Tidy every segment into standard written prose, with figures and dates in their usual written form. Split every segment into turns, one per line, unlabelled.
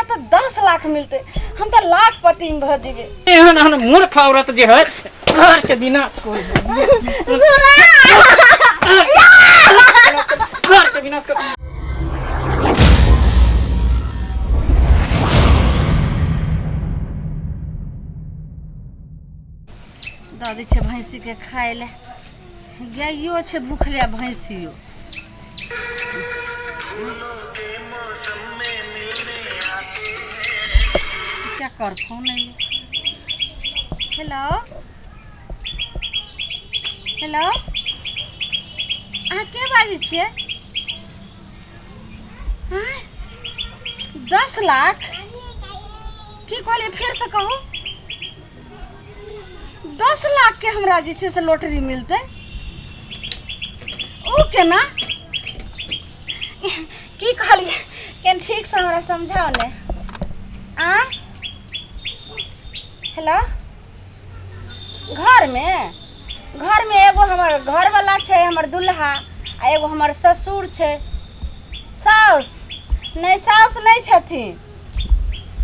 तऽ 10 लाख मिलतै, हम तऽ लाखपति भऽ जेबै।
एहन एहन मूर्ख औरत जे है, घर के विनाश कर, घर के विनाश कर।
दऽ दै छै भैंसीके खाय लए। गाइयो छै भूखले आ भैंसियो। क्या कर, फोन अइलै। हेलो, हेलो, अहाँ के बाजै छियै? आँय, 10 लाख? की कहलियै? फेरसँ कहू। 10 लाखके हमरा जे छै से लॉटरी मिलतै? ओ केना? की कहलियै? कनि ठीकसँ हमरा समझाउ ने। आ हेलो, घरमे, घरमे एगो हमर घरवला छै, हमर दुल्हा, आ एगो हमर ससुर छै। साउस नहि, साउस नहि छथिन।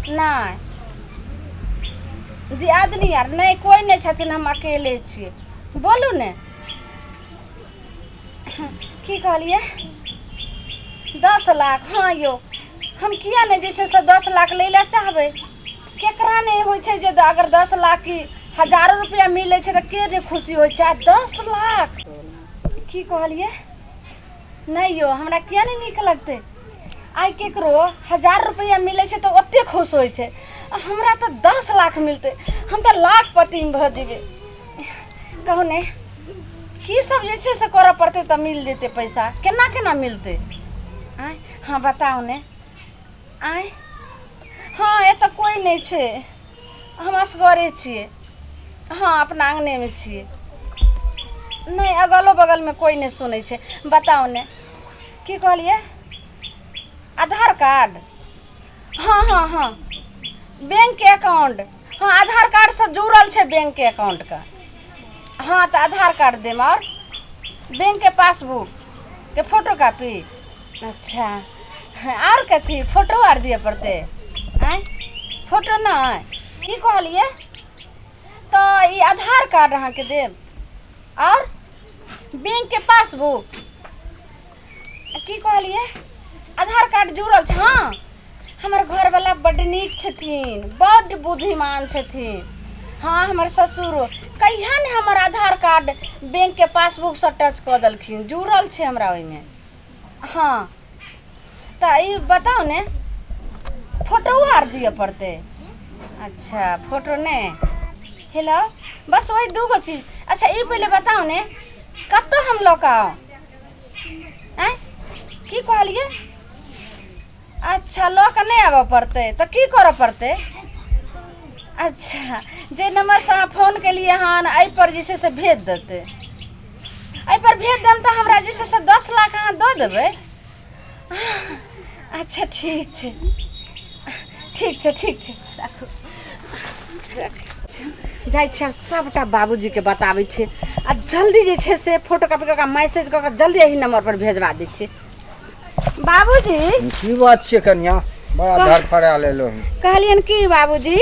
नहि, दियादनी आर नहि, कोइ नहि छथिन, हम अकेले छियै। बोलू ने, की कहलियै? 10 लाख? हँ यौ, हम किया नहि जे छै से 10 लाख लै लए चाहबै? केकरा नहि होइ छै जे अगर 10 लाख की हजारो रुपया मिलै छै तऽ के नहि खुशी होइ छै? आ 10 लाख! की कहलियै? नहि यौ, हमरा किया नहि नीक लगतै? आइ केकरो 1000 रुपैआ मिलै छै तऽ ओते खुश होइ छै, आ हमरा तऽ 10 लाख मिलतै, हम तऽ लाखपति भऽ जेबै। कहू ने, की सब जे छै से करऽ पड़तै तऽ मिल जेतै पैसा? केना केना मिलतै? आँय, हँ, बताउ ने। आँय, हँ, एतऽ कोइ नहि छै, हम असगरे छियै। हँ, अपना अङ्गनेमे छियै। नहि, अगलो बगलमे कोइ नहि सुनै छै। बताउ ने, की कहलियै? आधार कार्ड? हँ हँ हँ, बैंकके अकाउंट? हँ, आधार कार्डसँ जुड़ल छै बैंकके अकाउंटके। हँ, तऽ आधार कार्ड देम आओर बैंकके पासबुकके फोटो कॉपी। अच्छा, आओर कथी? फोटो आर दिअ पड़तै? आँय, फोटो नहि? की कहलियै? तऽ ई आधार कार्ड अहाँके देब आओर बैंकके पासबुक। की कहलियै? आधार कार्ड जुड़ल छै। हँ, हमर घरवला बड्ड नीक छथिन, बड्ड बुद्धिमान छथिन। हँ, हमर ससुरो कहिया ने हमर आधार कार्ड बैंकके पासबुकसँ टच कऽ देलखिन, जुड़ल छै हमरा ओहिमे। हँ, तऽ ई बताउ ने, फोटो आर दिअ पड़तै? अच्छा, फोटो नहि। हेलो, बस वही दूगो चीज। अच्छा, ई पहिले बताउ ने, कतऽ हम लऽ कऽ आउ? आँय, की कहलियै? अच्छा, लऽ कऽ नहि आबऽ पड़तै? तऽ की करऽ पड़तै? अच्छा, जे नम्बरसँ अहाँ फोन केलियै हन, एहिपर जे छै से भेज देतै। एहिपर भेज देम तऽ हमरा जे छै से 10 लाख अहाँ दऽ देबै? अच्छा, ठीक छै, ठीक छै, ठीक छै, राखू, राखू। जाइ छियै, आब सभटा बाबूजीके बताबै छियै आ जल्दी जे छै से फोटो कॉपी कऽ कऽ मैसेज कऽ कऽ जल्दी एहि नम्बरपर भेजवा दै छियै। बाबूजी!
की बात छियै कनिया? बड़ा धड़फड़ा लेलो हन।
कहलियनि कि बाबूजी,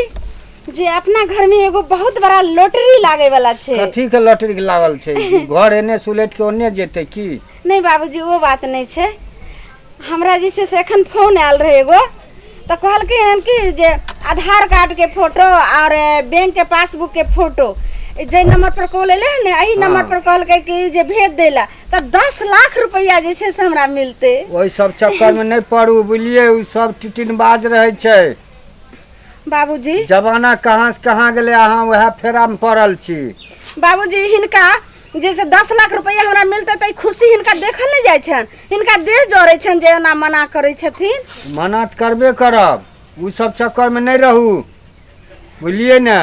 जे अपना घर में एगो बहुत बड़ा लॉटरी लागे वाला छै।
कथी के लॉटरी लागल छै? घर एने सुलट के ओने जेतै की?
नहि बाबूजी, ओ बात नहि छै। हमरा जे छै से एखन फोन आयल रहै एगो, तऽ कहलकै हन कि जे आधार कार्डके फोटो आओर बैंक के पासबुक के फोटो जे नंबर पर कॉल एलै हन ने, एहि नंबर पर कहलकै कि जे भेज दै लए, तऽ 10 लाख रुपैआ जे छै से हमरा मिलतै।
ओहि सब चक्कर में नहि पड़ू, बुझलियै? ओ सब टिटिनबाज रहै छै।
बाबूजी!
जमाना कहाँ से कहाँ गेलै, अहाँ वएह फेरा में पड़ल छी।
बाबूजी, हिनका जे छै 10 लाख रुपैआ हमरा मिलतै तऽ ई खुशी हिनका देखल नहि जाइ छनि, हिनका देह जरै छनि जे एना मना करै छथिन।
मना तऽ करबे करब। ओ सब चक्कर में नहि रहू, बुझलियै ने?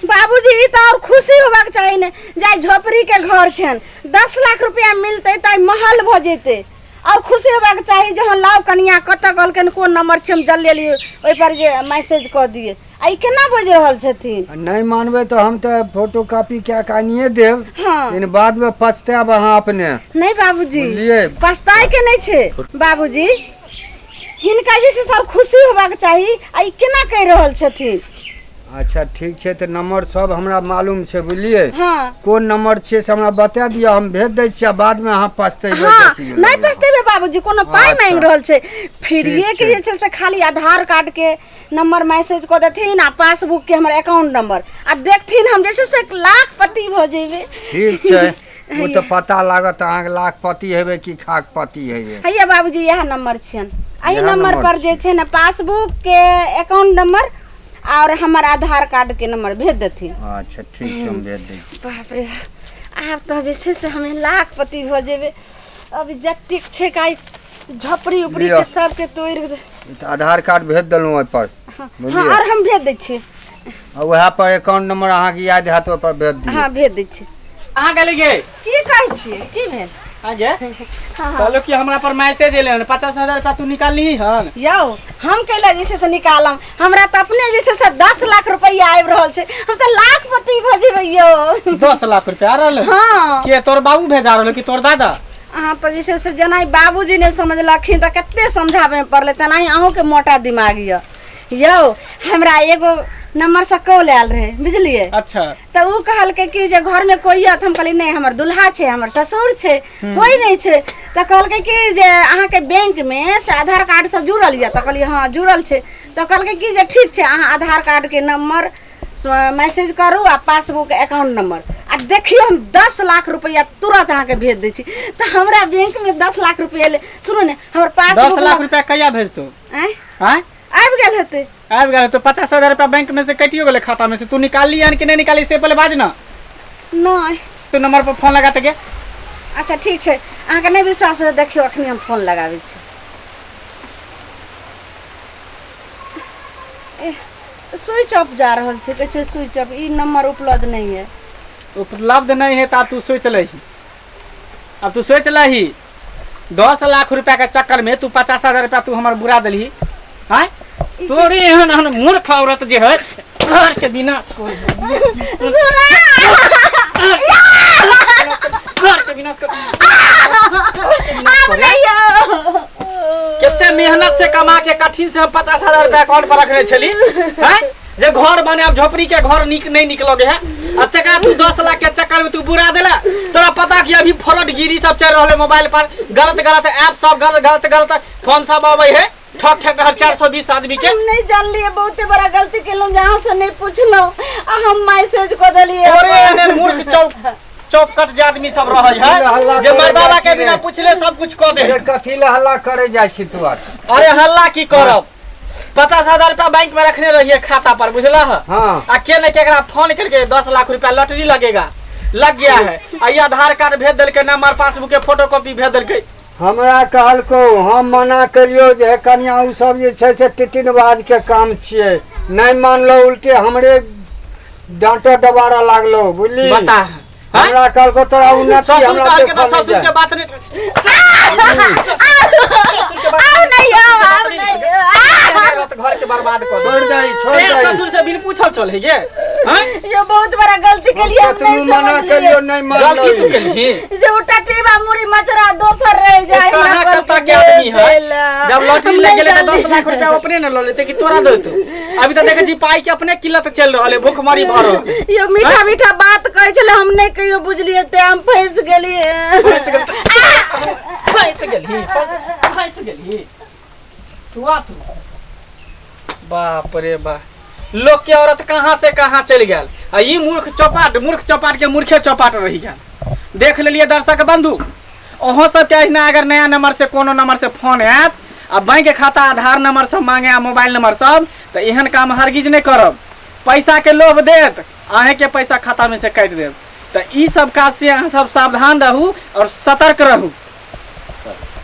बाबूजी, ई तऽ और खुशी होबाक चाही ने। जाय झोपड़ी के घर छनि, 10 लाख रुपया मिलतै तऽ आइ महल भऽ जेतै। और खुशी होबाक चाही जे हँ, लाउ कनिया कतऽ कहलकनि, कोन नंबर छै, हम जल्दी एलियै, ओहिपर जे मैसेज कऽ दियै। आ ई केना बाजि रहल छथिन?
आ नहि मानबै तऽ हम तऽ फोटो कॉपी कए कऽ आनिए देब। लेकिन बादमे पछतायब अहाँ अपने।
नहि बाबूजी।
बुझलियै?
पछताए के नहि छै बाबूजी। हिनका जे छै सर खुशी होबाक चाही आ ई केना कहि रहल छथिन।
अच्छा ठीक छै, तऽ नंबर सब हमरा मालूम छै, बुझलियै?
हाँ।
कोन नंबर छियै से हमरा बता दिअ, हम भेज दै छियै आ बादमे अहाँ पछतेबै।
हाँ,
देखियौ।
नहि पछतेबै बाबूजी, कोनो पाइ
अच्छा।
मांगि रहल छै फ्रीए
ठीक
के
छै।
जे छै से खाली आधार कार्ड के नंबर मैसेज कऽ देथिन आ पासबुक के हमर अकाउंट नंबर, आ देखथिन हम जे छै से लाखपति भऽ जेबै।
ठीक छै, ओ तऽ पता लागत अहाँके लाखपति हेबै कि खाकपति हेबै।
हैया बाबूजी, इएह नंबर छियनि, एहि
इएह
नंबर
नंबर
पर जे छै ने पासबुक के अकाउंट नंबर और हमर आधार कार्ड के नंबर भेज देथिन।
अच्छा ठीक छै, हम भेज दै छी।
बाप रे, आब तऽ जे छै से हमे लाखपति भऽ जेबै। अभी जतेक छै काई झोपड़ी उपड़ी
लिअ।
के सबके तोड़ि दे।
ई तऽ आधार कार्ड भेज देलहुँ ओहिपर।
हाँ।
बुझलियै?
और हम भेज दै छी।
आ उएह पर अकाउंट नंबर अहाँके याद हैत, ओहिपर भेज दियौ।
हाँ, भेज दै छी।
अहाँ गेली गे?
की कहै छियै, की भेल?
हाँ गे।
हाँ।
कहलो कि हमरा पर मैसेज एलै हन, 50,000 रुपया तू निकालली हन?
यौ, हम कैला जे छै से निकालम? हमरा तऽ अपने जे छै से 10 लाख रुपैआ आबि रहल छै, हम तऽ लाखपति भऽ जेबै यौ।
10 लाख रुपया आ रहल?
हाँ।
के तोर बाबू भेजा रहल कि तोर दादा?
अहाँ तऽ जे छै से जेना बाबूजी नहि समझलखिन तऽ कते समझाबे पड़लै, तेनाही अहूँके मोटा दिमाग यऽ। यौ, हमरा एगो नम्बरसँ कॉल आयल रहै, बुझलियै?
अच्छा।
तऽ ओ कहलकै कि जे घरमे कोइ यऽ? तऽ हम कहलियै, नहि, हमर दुल्हा छै, हमर ससुर छै, कोइ नहि छै। तऽ कहलकै कि जे अहाँके बैंकमे से आधार कार्डसँ जुड़ल यऽ? तऽ कहलियै, हँ, जुड़ल छै। तऽ कहलकै कि जे ठीक छै, अहाँ आधार कार्डके नम्बर मैसेज करू आ पासबुक अकाउंट नंबर, आ देखियौ हम 10 लाख रुपैआ तुरंत अहाँके भेज दै छी। तऽ हमरा बैंकमे 10 लाख रुपैआ एलै। सुनू ने, हमर
दस
पासबुक
लाख रुपया कहिया भेजतौ?
आँय?
आँय?
आबि गेल हेतै।
आबि गेल तो 50,000 रुपया बैंक में से कटियो गेलै खाता में से। तू निकालली हन कि नहीं निकाली, से पहले बाज ना।
नहि।
तू नंबर पर फोन लगा के।
अच्छा ठीक छै, अहाँके नहि विश्वास हो, देखियौ, अखनी हम फोन लगाबै छी। एह, स्विच ऑफ जा रहल छै, कहै छै स्विच ऑफ, ई नंबर उपलब्ध नहीं है।
उपलब्ध नहीं है तो अब तू सोच लही, अब तू सोच लही। 10 लाख रुपया के चक्कर में तू 50,000 रुपया तू हमर बुरा देलही। आँय, तोरे एहन एहन मूर्ख औरत जे है घर के बिना, घर के बिना।
आब नहीं यौ।
कते मेहनत से कमा के कठिन से हम 50,000 रुपया अकाउंट पर रखने छली हैं जे घर बने, अब झोपड़ी के घर निक नहीं निकलोगे है, आ तकरा तू 10 लाख के चक्कर में तू बुरा देला। तोरा पता कि अभी फ्रॉड गिरी सब चल रहल है, मोबाइल पर गलत गलत ऐप सब, गलत गलत गलत फोन सब आवे है, ठक ठक हर 420 आदमी के।
हम नहीं जानलिए, बहुते बड़ा गलती केलहुँ जे अहाँ से नहीं पुछलहुँ आ हम मैसेज कऽ देलियै।
तोरे एहन एहन मूर्ख चौक चौकट जे आदमी सब रहै है
हल्ला
जे
करै
मर्दावा
जाइ
के
छी
बिना
रे।
पूछले सब कुछ कऽ दे।
अरे, कथी लए हल्ला करे जाइ छी तू आर?
अरे, हल्ला की करब? 50,000 रुपया बैंक में रखने रहिए खाता पर, बुझला है?
हाँ।
आ के ने केकरा फोन करके 10 लाख रुपया लॉटरी लगेगा, लग गया है, आ ई आधार कार्ड भेज देलकै नंबर, पासबुक के फोटो कॉपी भेज देलकै।
हमरा कहलको, हम मना करियो जे हे कनिया, ओ सब जे छै से टिटिनबाज के काम छियै। नहि मानलो, उल्टे हमरे डांटो डबारा लागलो, बुझली?
बता हैं?
हमरा कहलको तोरा उन्नति
ससुर
हमरा
कहलकै तऽ
देखल नहि
ससुर के
जाय।
बात नहीं, ससुर के बात
आब नहीं यौ, आब नहीं यौ, आ!
घर के बर्बाद कर
छोड़ दही, छोड़
से
दही।
ससुर से बिन पूछल चले गे हैं?
यो बहुत बड़ा गलती केलिए, हम
तू
नहीं
मना
समझलिए।
करियो, नहीं मानलो।
गलती तू केलही।
जे ओ टटीबा मुड़ी मचरा दोसर रह जाए।
कहाँ
हमरा
कत्ता
कहलकै
के आदमी है?
देला।
जब लॉटरी
हम
लग
नहीं
गेलै तऽ
जानलिए।
10 लाख रुपया अपने ने लऽ लेतै कि तोरा देतौ? अभी तऽ देखै छी पाई के अपने किल्लत चलि रहल है, भूखमरी भऽ रहल है।
यो मीठा मीठा बात कहै छलै, हम नहीं कहियो बुझलिए ते हम फंस गेलिए।
फँसि गेल, फँसि गेलही, फँसि गेलही तू। आ तू, बाप रे बाप, लोग के औरत कहाँ से कहाँ चलि गेल आ ई मूर्ख चौपाट, मूर्ख चौपाट के मूर्खे चौपाट रहि गेल। देख लेलिए दर्शक बंधु, अहों सबके अहिना अगर नया नंबर से कोनो नंबर से फोन आयत आ बैंक खाता, आधार नंबर सब मांगे आ मोबाइल नंबर सब, तऽ एहन काम हरगिज नहि करब। पैसा के लोभ देत, अहें के पैसा खाता में से काटि देत। तऽ ई सब काज से अहाँ सब सावधान रहू और सतर्क रहू।